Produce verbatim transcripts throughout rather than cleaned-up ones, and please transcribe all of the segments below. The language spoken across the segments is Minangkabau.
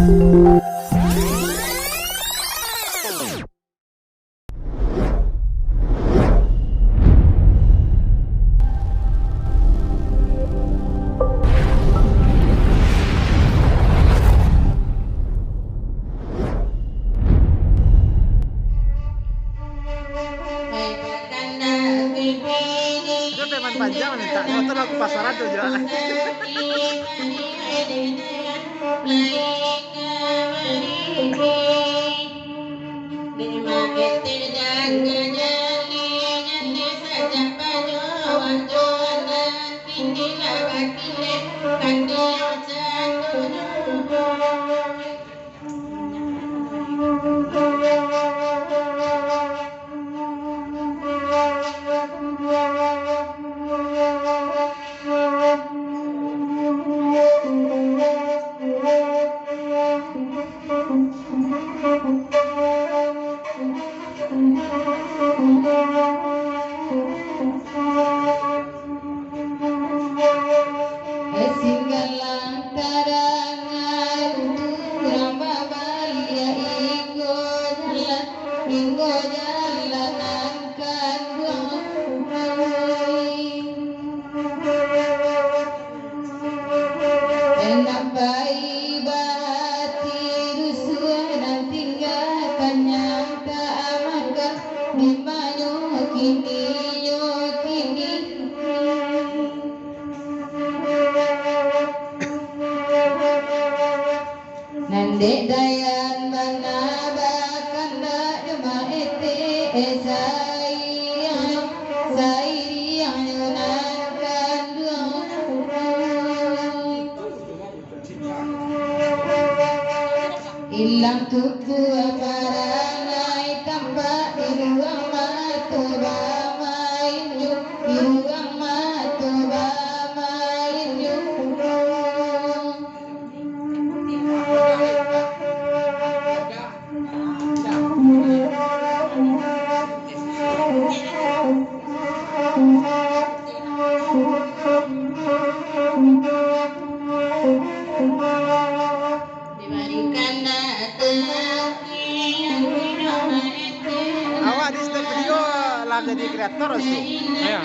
Dia memang panjang minta motor lagu pasaran tu je. Singgalang tarangai urang babaliak, inggo jalan, inggo jalan nan kanduang. Nan pai bahati rusuah, nan tinggakan nyang tak makan, di manyo kini, nyo kini. Nan dek Dayan bana bakandak jo maetek, eh, sairiang, sairiang jo nan kanduang. Ilang tutua parangai tampak, iruang mato bamain jo, iruang mato bamain jo. Awak di setiap video lah jadi kreator, Su. Iyo.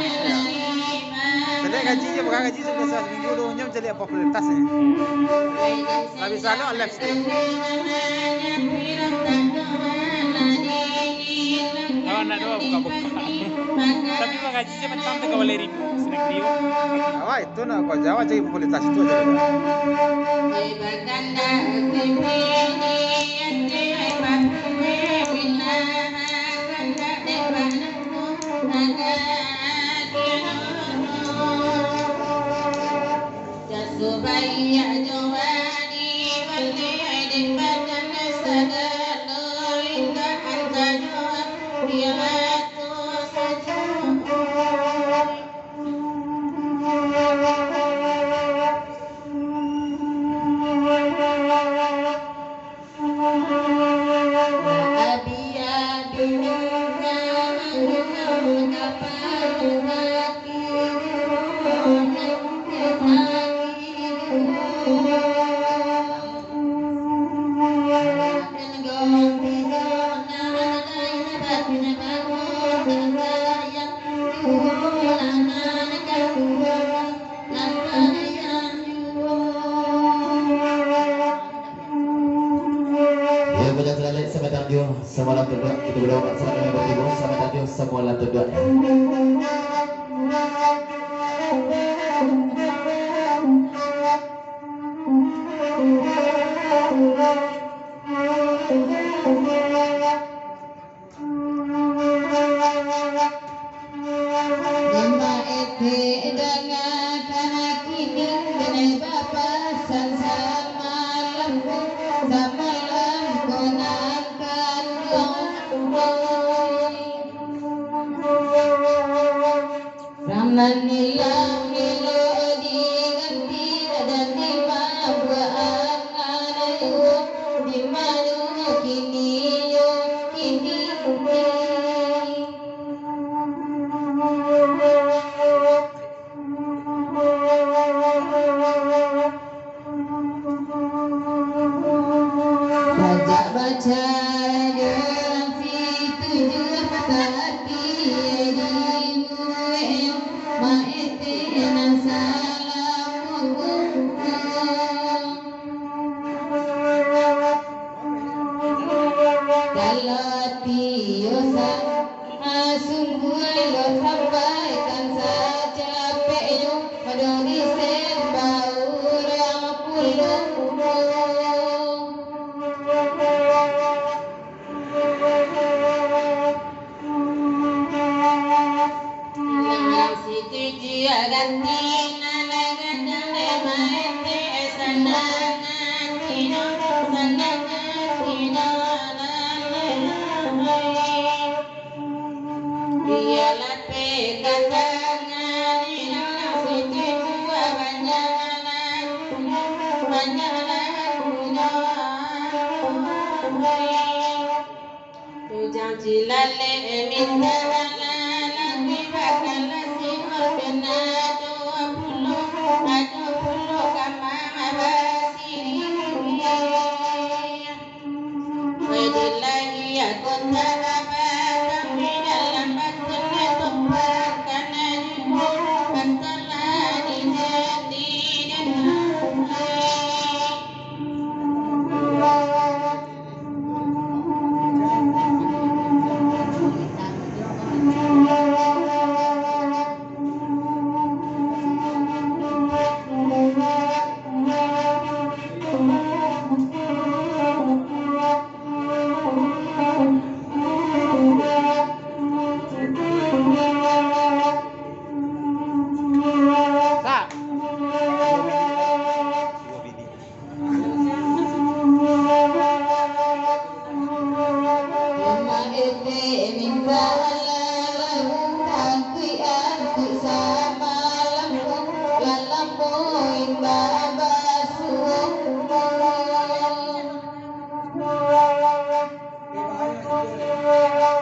Caliak gaji je, bukan gaji je, biaso saminggu tu, nyo caliak popularitas ni. Lah bisa lo live stream. Awak nak doa buka-buka. Tapi bagaji je petang tu ka baleh ribu, snack view. Awak itu nak kau jawab cari popularitas itu aja. Yo, banyak salalek sabatang juo, samalam tunduak. Kito badoa sak nan batibo, sabatang juo, samalam tunduak. Dima etek danga kana kini, denai bapasan samalam, samalam ko nan kanduang. Sarajo urang situju patah ati, dibuek maete nan salamo kukuh. Kalau ati yo sa-, sungguah lo sampaikan sacapeknyo, maduri sembah urang pulo. Nan satuju ganti, nan gadang dek maete, sanang atino, sanang atino, lalai. Bialah pekatangan, nan satuju banyaklah, banyaklah. Tujang cilalek minta lalang, di bakalah si Orpena, ado pulo, ado pulo kamang basiri. Wadillahi aku tak abang, di dalam batin tumpah, kana jugo masalah di hati dan hati.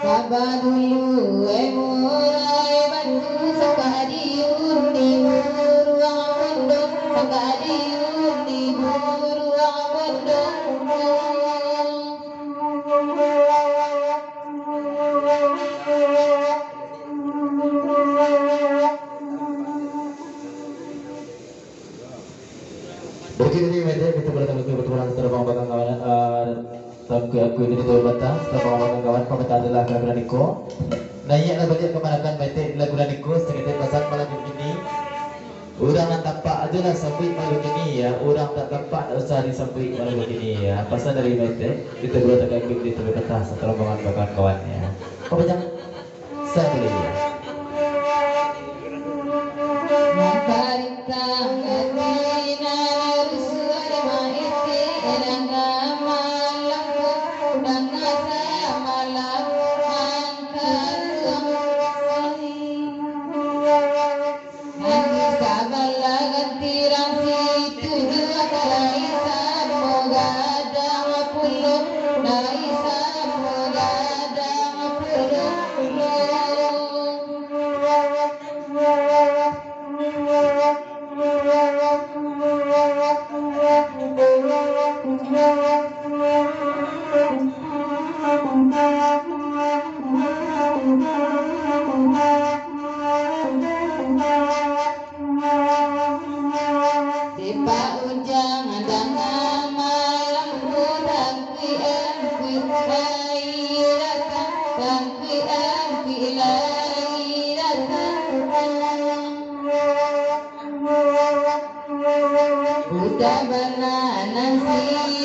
Saba dulu, eh, murai batu, sangka diun di buruang pondok, sangka diun di buruang pondok. Oke, jadi, Mete, kita boleh tanggapi pertemuan antara Bang Bakang kawan, eh, tanggapi aku ini di Bata, setelah Bang Bakang kawan, pemetaan adalah kira-kira niko. Nah, iya, lah, baliak ke mana kan, Mete, lagu niko, sekitar pasal malam ini. Urang nan tampak ajo lah sambuik malam ini, ya. Urang tak tampak tak usah disambuik malam ini, ya. Pasal dari Mete, kita boleh tanggapi di Bata, setelah Bang Bakang kawan, ya. Apa jangan? Sabuliah. Makarintah ati nan rusuh, maisi elanga malam, danga samalam mangkaruang. Nan di sabalah ganti rang situju, lai samo gadang pulo, lai samo gadang pulo. Sepak ujang danga malam, tangkuik-angkuik lai datang, tangkuik-angkuik lai datang. Budak bana nan si